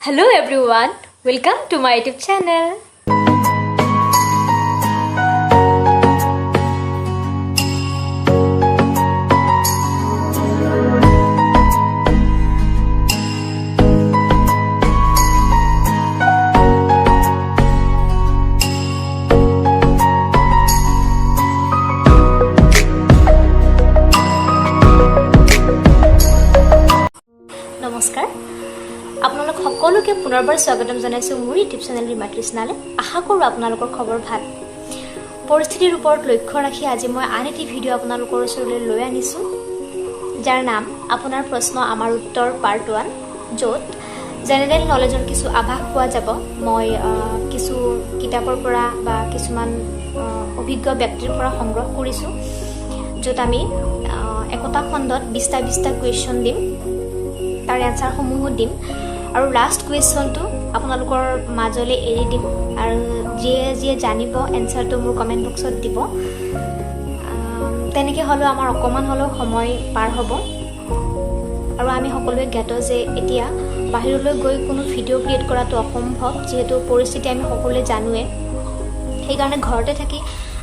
Hello everyone, welcome to my YouTube channel. নমস্কাৰ, আপোনালোক সকলোকে পুনৰবাৰ স্বাগতম জনাইছোঁ মোৰ ইউটিউব চেনেল ৰীমা তৃষ্ণালৈ। আশা কৰোঁ আপোনালোকৰ খবৰ ভাল। পৰিস্থিতিৰ ওপৰত লক্ষ্য ৰাখি আজি মই আন এটি ভিডিঅ' আপোনালোকৰ ওচৰলৈ লৈ আনিছোঁ, যাৰ নাম "আপোনাৰ প্ৰশ্ন আমাৰ উত্তৰ পাৰ্ট 1", য'ত জেনেৰেল নলেজৰ কিছু আভাস পোৱা যাব। মই কিছু কিতাপৰ পৰা বা কিছুমান অভিজ্ঞ ব্যক্তিৰ পৰা সংগ্ৰহ কৰিছোঁ, য'ত আমি একোটা খণ্ডত 20টা 20টা কুৱেশ্যন দিম, তাৰ এনচাৰসমূহো দিম আৰু লাষ্ট কুৱেশ্যনটো আপোনালোকৰ মাজলৈ এৰি দিম আৰু যিয়ে যিয়ে জানিব, এনচাৰটো মোৰ কমেণ্ট বক্সত দিব। তেনেকৈ হ'লেও আমাৰ অকণমান হ'লেও সময় পাৰ হ'ব। আৰু আমি সকলোৱে জ্ঞাত যে এতিয়া বাহিৰলৈ গৈ কোনো ভিডিঅ' ক্ৰিয়েট কৰাটো অসম্ভৱ, যিহেতু পৰিস্থিতি আমি সকলোৱে জানোৱে। সেইকাৰণে ঘৰতে থাকি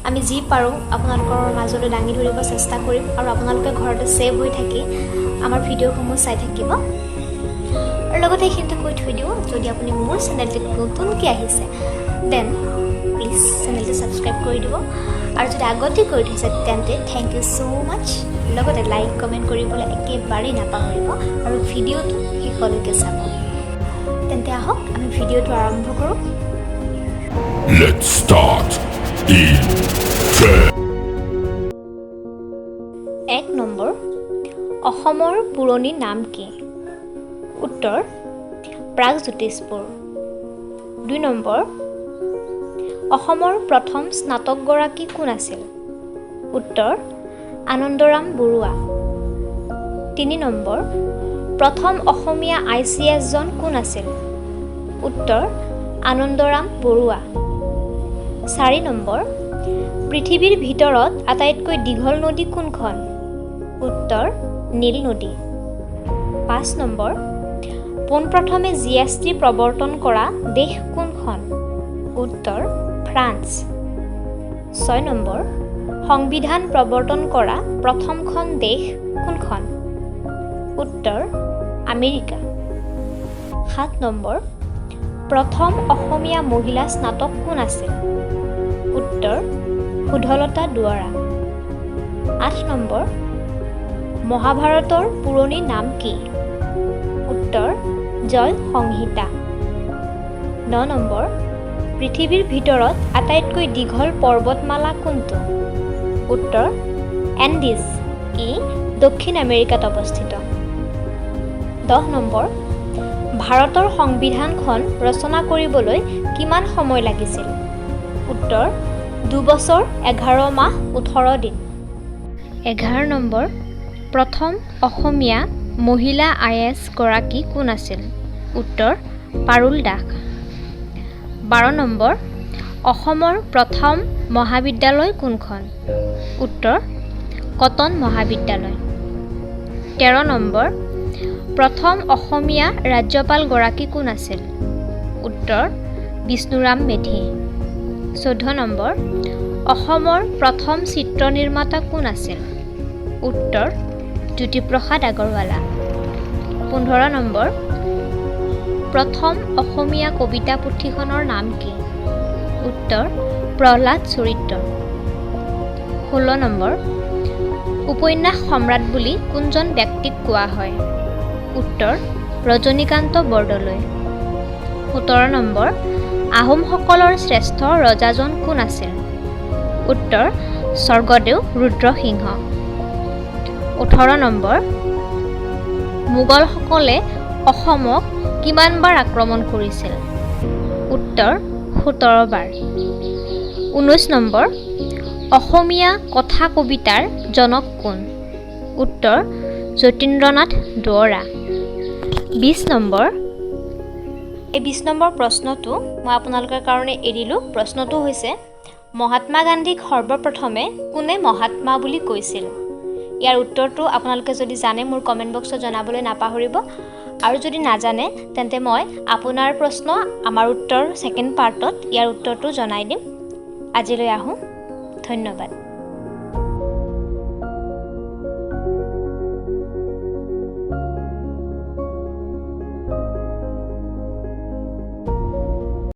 আমি যি পাৰোঁ আপোনালোকৰ মাজলৈ দাঙি ধৰিব চেষ্টা কৰিম আৰু আপোনালোকে ঘৰতে ছেভ হৈ থাকি আমাৰ ভিডিঅ'সমূহ চাই থাকিব। আৰু লগতে এইখিনিতে কৈ থৈ দিওঁ, যদি আপুনি মোৰ চেনেলটিত নতুনকৈ আহিছে, then please চেনেলটো ছাবস্ক্ৰাইব কৰি দিব আৰু যদি আগতে কৰি থৈছে, তেন্তে thank you so মাছ। লগতে লাইক, কমেণ্ট কৰিবলৈ একেবাৰেই নাপাহৰিব আৰু ভিডিঅ'টো শেষলৈকে চাব। তেন্তে আহক, আমি ভিডিঅ'টো আৰম্ভ কৰোঁ। Let's start in 10, 1 number, অসমৰ পুৰণি নাম কি? উত্তৰ, প্ৰাগজ্যোতিষপুৰ। 2 নম্বৰ, অসমৰ প্ৰথম স্নাতকগৰাকী কোন আছিল? উত্তৰ, আনন্দৰাম বৰুৱা। 3 নম্বৰ, প্ৰথম অসমীয়া আইচিএছজন কোন আছিল? উত্তৰ, আনন্দৰাম বৰুৱা। 4 নম্বৰ, পৃথিৱীৰ ভিতৰত আটাইতকৈ দীঘল নদী কোনখন? উত্তৰ, নীল নদী। 5 নম্বৰ, পোনপ্ৰথমে জিএছটি প্ৰৱৰ্তন কৰা দেশ কোনখন? উত্তৰ, ফ্ৰান্স। 6 নম্বৰ, সংবিধান প্ৰৱৰ্তন কৰা প্ৰথমখন দেশ কোনখন? উত্তৰ, আমেৰিকা। 7 নম্বৰ, প্ৰথম অসমীয়া মহিলা স্নাতক কোন আছিল? উত্তৰ, সুধলতা দুৱৰা। 8 নম্বৰ, মহাভাৰতৰ পুৰণি নাম কি? উত্তৰ, জয় সংহিতা। 9 নম্বৰ, পৃথিৱীৰ ভিতৰত আটাইতকৈ দীঘল পৰ্বতমালা কোনটো? উত্তৰ, এণ্ডিজ। ই দক্ষিণ আমেৰিকাত অৱস্থিত। 10 নম্বৰ, ভাৰতৰ সংবিধানখন ৰচনা কৰিবলৈ কিমান সময় লাগিছিল? উত্তৰ, 2 বছৰ 11 মাহ 18 দিন। 11 নম্বৰ, প্ৰথম অসমীয়া মহিলা আইএএছ গৰাকী কোন আছিল? উত্তৰ, পাৰুল দাস। 12 নম্বৰ, অসমৰ প্ৰথম মহাবিদ্যালয় কোনখন? উত্তৰ, কটন মহাবিদ্যালয়। 13 নম্বৰ, প্ৰথম অসমীয়া ৰাজ্যপালগৰাকী কোন আছিল? উত্তৰ, বিষ্ণুৰাম মেধি। 14 নম্বৰ, অসমৰ প্ৰথম চিত্ৰ নিৰ্মাতা কোন আছিল? উত্তৰ, জ্যোতিপ্ৰসাদ আগৰৱালা। 15 নম্বৰ, প্ৰথম অসমীয়া কবিতা পুথিখনৰ নাম কি? উত্তৰ, প্ৰহ্লাদ চৰিত্ৰ। 16 নম্বৰ, উপন্যাস সম্ৰাট বুলি কোনজন ব্যক্তিক কোৱা হয়? উত্তৰ, ৰজনীকান্ত বৰদলৈ। 17 নম্বৰ, আহোমসকলৰ শ্ৰেষ্ঠ ৰজাজন কোন আছিল? উত্তৰ, স্বৰ্গদেউ ৰুদ্ৰসিংহ। 18 নম্বৰ, মোগলসকলে অসমক কিমানবাৰ আক্ৰমণ কৰিছিল? উত্তৰ, 17বাৰ। 19 নম্বৰ, অসমীয়া কথা কবিতাৰ জনক কোন? উত্তৰ, যতীন্দ্ৰনাথ দুৱৰা। 20 নম্বৰ, এই 20 নম্বৰ প্ৰশ্নটো মই আপোনালোকৰ কাৰণে এৰিলোঁ। প্ৰশ্নটো হৈছে, মহাত্মা গান্ধীক সৰ্বপ্ৰথমে কোনে মহাত্মা বুলি কৈছিল? ইয়াৰ উত্তৰটো আপোনালোকে যদি জানে, মোৰ কমেণ্ট বক্সত জনাবলৈ নাপাহৰিব। আৰু যদি নাজানে, তেন্তে মই আপোনাৰ প্ৰশ্ন আমাৰ উত্তৰ ছেকেণ্ড পাৰ্টত ইয়াৰ উত্তৰটো জনাই দিম। আজিলৈ আহোঁ, ধন্যবাদ।